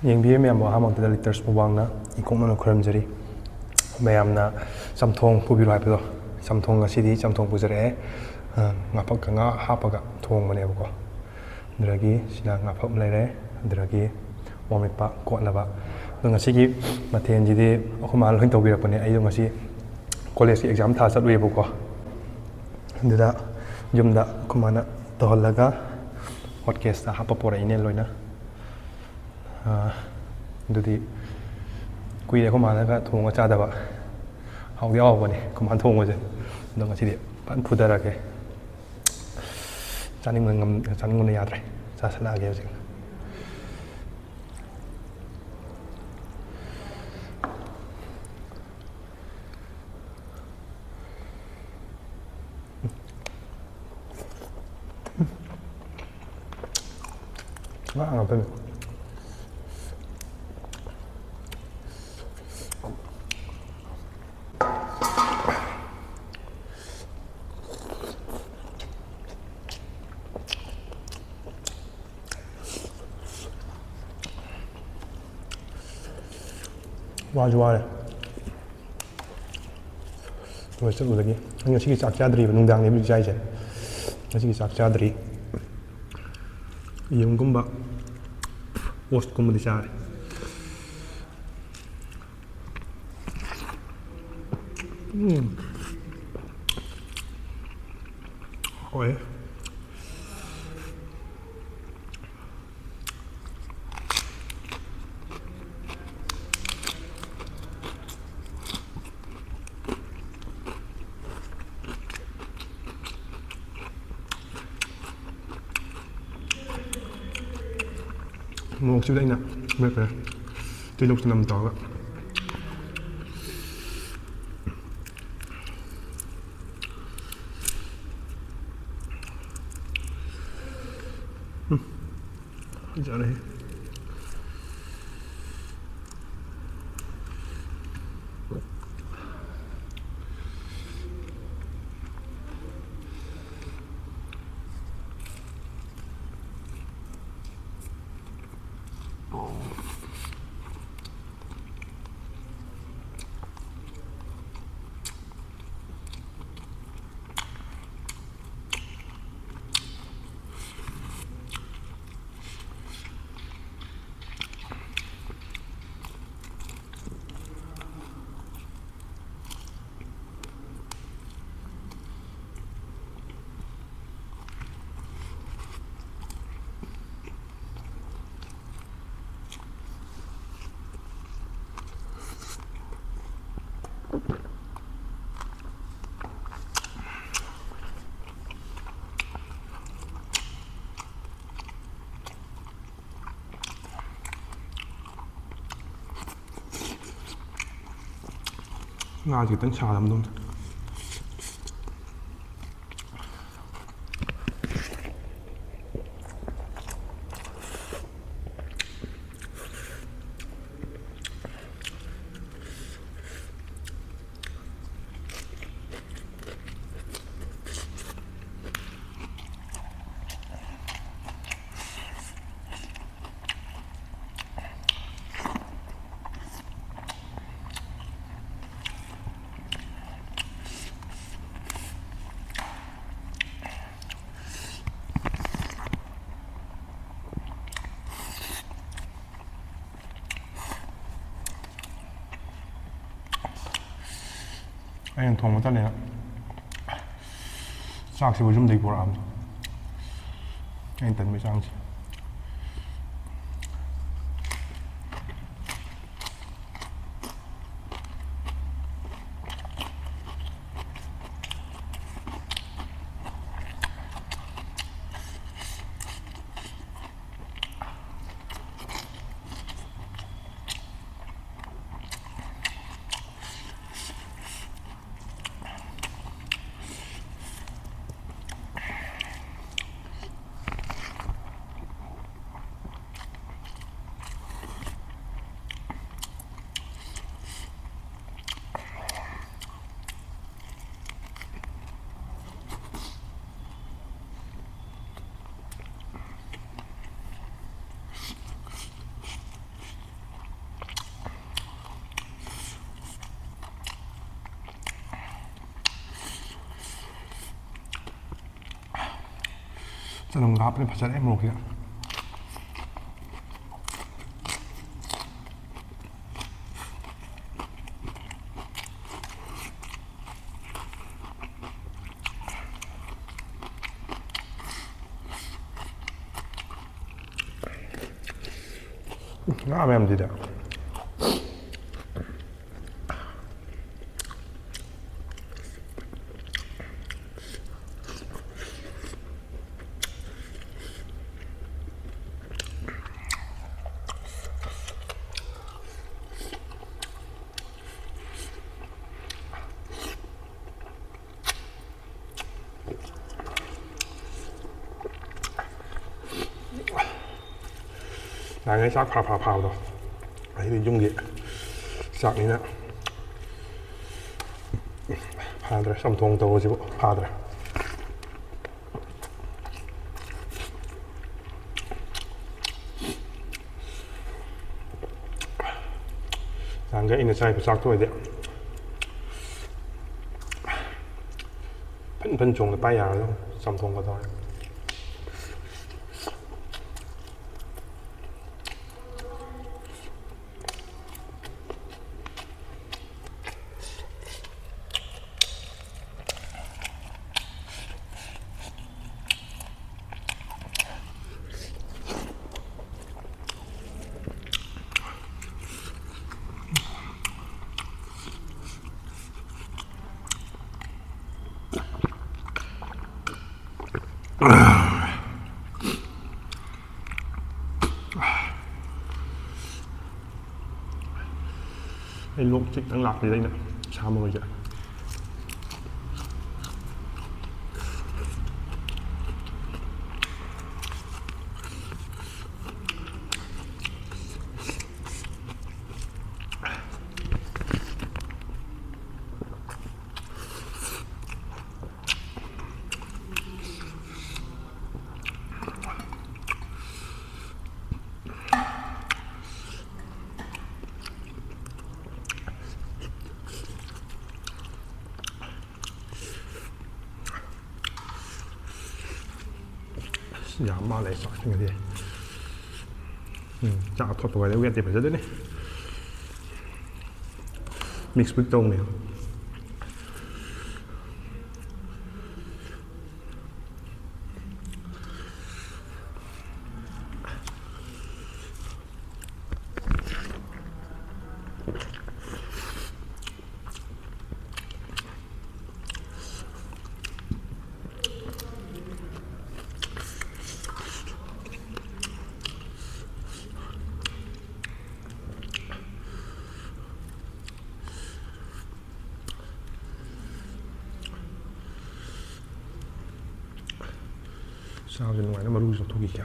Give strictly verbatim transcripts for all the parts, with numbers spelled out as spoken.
ꯌꯦꯡꯕꯤꯔꯤꯕ ꯃꯌꯥꯝꯕꯨ ꯑꯍꯥꯟꯕꯃꯛꯇꯗ ꯂꯤꯇꯔꯁ ꯃꯨꯛꯕꯥꯡꯅ ꯏꯪꯈꯣꯛ ꯃꯅꯨꯡ ꯈꯨꯔꯨꯝꯖꯔꯤ꯫ ꯃꯌꯥꯝꯅ ꯆꯝꯊꯣꯡ ꯄꯨꯕꯤꯔꯣ ꯍꯥꯏꯕꯗꯣ, ꯆꯝꯊꯣꯡ ꯉꯁꯤꯗꯤ ꯆꯝꯊꯣꯡ ꯄꯨꯖꯔꯛꯑꯦ꯫ ꯑ, ꯉꯥꯐꯛꯀ ꯉꯥ ꯍꯥꯞꯄꯒ ꯊꯣꯡꯕꯅꯦꯕꯀꯣ꯫ ꯑꯗꯨꯗꯒꯤ ꯁꯤꯅ ꯉꯥꯐꯛ ꯑꯃ ꯂꯩꯔꯦ, ꯑꯗꯨꯗꯒꯤ ꯃꯣꯔꯣꯛ ꯃꯦꯠꯄ ꯀꯣꯠꯅꯕ꯫ ꯑꯗꯣ ꯉꯁꯤꯒꯤ ꯃꯊꯦꯜꯁꯤꯗꯤ ꯑꯩꯈꯣꯏ ꯃꯥꯅ ꯂꯣꯏ ꯇꯧꯕꯤꯔꯛꯄꯅꯦ꯫ ꯑꯩꯗꯣ ꯉꯁꯤ ꯀꯣꯂꯦꯖꯀꯤ ꯑꯦꯛꯖꯥꯝ ꯊꯥ ꯆꯠꯂꯨꯏꯌꯦꯕꯀꯣ꯫ ꯑꯗꯨꯗ ꯌꯨꯝꯗ ꯑꯩꯈꯣꯏ ꯃꯥꯅ ꯇꯧꯍꯜꯂꯒ ꯍꯣꯠ ꯀꯦꯁꯇ ꯍꯥꯞꯄ ꯄꯣꯔꯛꯏꯅꯦ ꯂꯣꯏꯅ꯫ ꯑꯥ, ꯑꯗꯨꯗꯤ ꯀꯨꯏꯔꯦ ꯑꯩꯈꯣꯏ ꯃꯥꯅꯒ ꯊꯣꯡꯉ ꯆꯥꯗꯕ꯫ ꯍꯥꯎꯗꯤ ꯍꯥꯎꯕꯅꯦ ꯑꯩꯈꯣꯏ ꯃꯥꯅ ꯊꯣꯡꯕꯁꯦ꯫ ꯑꯗꯣ ꯉꯁꯤꯗꯤ ꯐꯖꯅ ꯐꯨꯊꯔꯒꯦ꯫ ꯆꯥꯅꯤꯡꯕ ꯉꯝ-, ꯆꯥꯅꯤꯡꯕꯅ ꯌꯥꯗ꯭ꯔꯦ꯫ ꯆꯥꯁꯜꯂꯛꯑꯒꯦ ꯍꯧꯖꯤꯛ꯫ ꯉꯥ ꯉꯥꯛꯇꯅꯤ꯫ ꯋꯥꯁꯨ ꯋꯥꯔꯦ꯫ ꯀꯣꯂꯦꯖ ꯆꯠꯂꯨꯕꯗꯒꯤ꯫ ꯑꯩ ꯉꯁꯤꯒꯤ ꯆꯥꯛ ꯆꯥꯗ꯭ꯔꯤꯕ, ꯅꯨꯡꯗꯥꯡꯅꯦꯕ ꯍꯧꯖꯤꯛ ꯆꯥꯏꯁꯦ꯫ ꯉꯁꯤꯒꯤ ꯆꯥꯛ ꯆꯥꯗ꯭ꯔꯤ꯫ ꯌꯦꯔꯨꯝꯒꯨꯝꯕ, ꯑꯣꯠꯁꯀꯨꯝꯕꯗꯤ ꯆꯥꯔꯦ꯫ ꯎꯝ꯫ ꯍꯣꯏ꯫ ꯃꯣꯔꯣꯛꯁꯤꯕꯨꯗꯤ ꯑꯩꯅ ꯃꯦꯠꯈ꯭ꯔꯦ, ꯇꯤꯜꯍꯧ ꯆꯅꯝ ꯇꯧꯔꯒ꯫ ꯎꯝ, ꯐꯖꯔꯦ꯫ ꯉꯥꯁꯦ ꯈꯤꯇꯪ ꯁꯥꯔꯝꯗꯧꯅꯤ꯫ ꯑꯩꯅ ꯊꯣꯡꯕ ꯇꯜꯂꯦꯅ ꯆꯥꯛꯁꯤꯕꯨ ꯌꯨꯝꯗꯒꯤ ꯄꯨꯔꯛꯑꯕꯅꯤ꯫ ꯑꯩꯅ ꯇꯟꯕꯩ ꯆꯥꯡꯁꯦ꯫ ꯆꯅꯝꯒ ꯍꯥꯞꯄꯅ ꯐꯖꯔꯦ ꯃꯣꯔꯣꯛꯁꯤꯗ꯫ ꯉꯥ ꯃꯌꯥꯝꯁꯤꯗ꯫ ꯉꯁꯥꯏ ꯆꯥꯛ ꯐꯥ ꯐꯥ ꯐꯥꯕꯗꯣ, ꯑꯩꯗꯤ ꯌꯨꯝꯒꯤ ꯆꯥꯛꯅꯤꯅ ꯐꯥꯗ꯭ꯔꯦ꯫ ꯆꯝꯊꯣꯡ ꯇꯧꯕꯁꯤꯕꯨ ꯐꯥꯗ꯭ꯔꯦ꯫ ꯅꯍꯥꯟꯈꯩ ꯑꯩꯅ ꯆꯥꯏꯕ ꯆꯥꯛꯇꯣ ꯑꯣꯏꯗꯤ ꯐꯟ ꯐꯟ ꯆꯣꯡꯅ ꯄꯥꯏ ꯌꯥꯔꯣꯏꯗ, ꯆꯝꯊꯣꯡꯒ ꯇꯧꯔꯦ꯫ ꯑꯩ ꯂꯣꯛ ꯈꯤꯇꯪ ꯂꯥꯛꯄꯁꯤꯗ ꯑꯩꯅ ꯁꯥ ꯃꯔꯣꯏꯁꯦ꯫ ꯑꯁ, ꯌꯥꯝ ꯃꯥꯜꯂꯦ ꯆꯥꯛꯁꯤꯡꯁꯦ꯫ ꯎꯝ, ꯆꯥꯛ ꯑꯊꯣꯠꯄ ꯑꯣꯏꯔꯦ, ꯋꯦꯠꯇꯤ ꯐꯖꯗꯣꯏꯅꯤ꯫ ꯃꯤꯛꯁ ꯄꯤꯛ ꯇꯧꯅꯦ꯫ ꯆꯥꯕꯁꯦ ꯅꯨꯡꯉꯥꯏꯅ ꯃꯔꯨꯁꯨ ꯂꯧꯊꯣꯛꯈꯤꯒꯦ꯫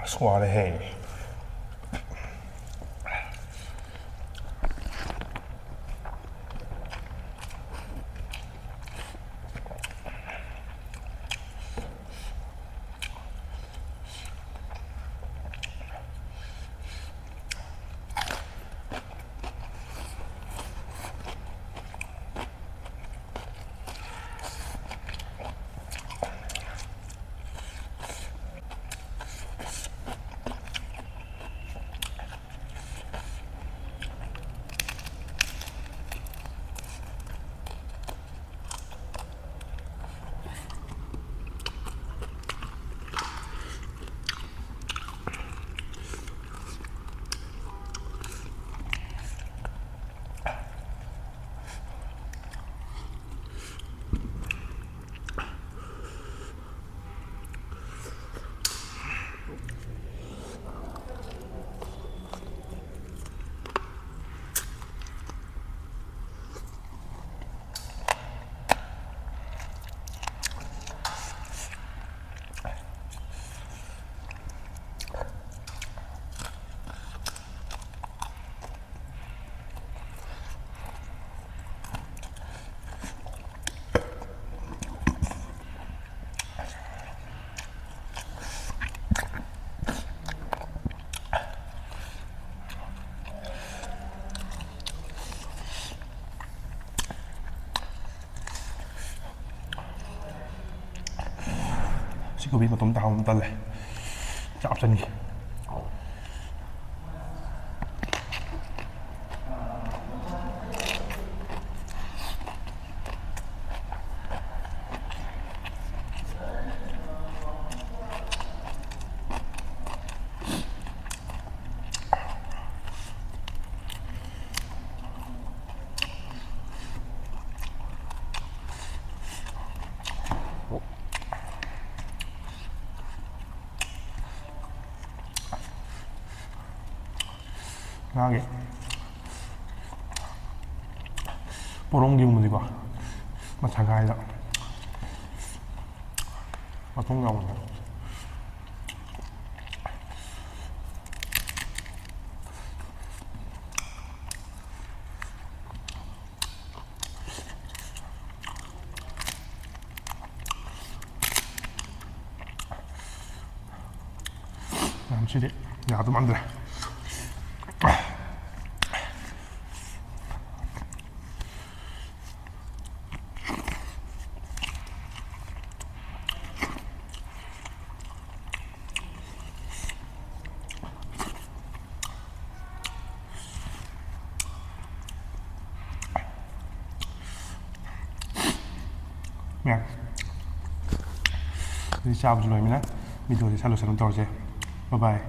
ꯑꯁ, ꯋꯥꯔꯦꯍꯦ꯫ ꯀꯣꯕꯤ ꯃꯇꯣꯝ ꯇꯥꯍꯧꯕ ꯇꯜꯂꯦ꯫ ꯆꯞ ꯆꯟꯈꯤ꯫ ꯉꯥꯒꯤ ꯄꯣꯔꯣꯝꯒꯤꯒꯨꯝꯕꯗꯤꯀꯣ, ꯃꯁꯥꯒꯥꯏꯗ ꯃꯇꯣꯡ ꯌꯥꯎꯕꯅꯦ꯫ ꯃꯌꯥꯝꯁꯤꯗꯤ ꯌꯥꯗꯧ ꯃꯥꯟꯗ꯭ꯔꯦ꯫ ꯃꯌꯥꯝ, ꯑꯗꯨꯗꯤ ꯆꯥꯕꯁꯨ ꯂꯣꯏꯃꯤꯅ ꯚꯤꯗꯤꯑꯣꯁꯦ ꯁꯠ ꯂꯣꯏꯁꯟꯅꯕ ꯇꯧꯔꯁꯦ꯫ ꯕꯥꯏ ꯕꯥꯏ꯫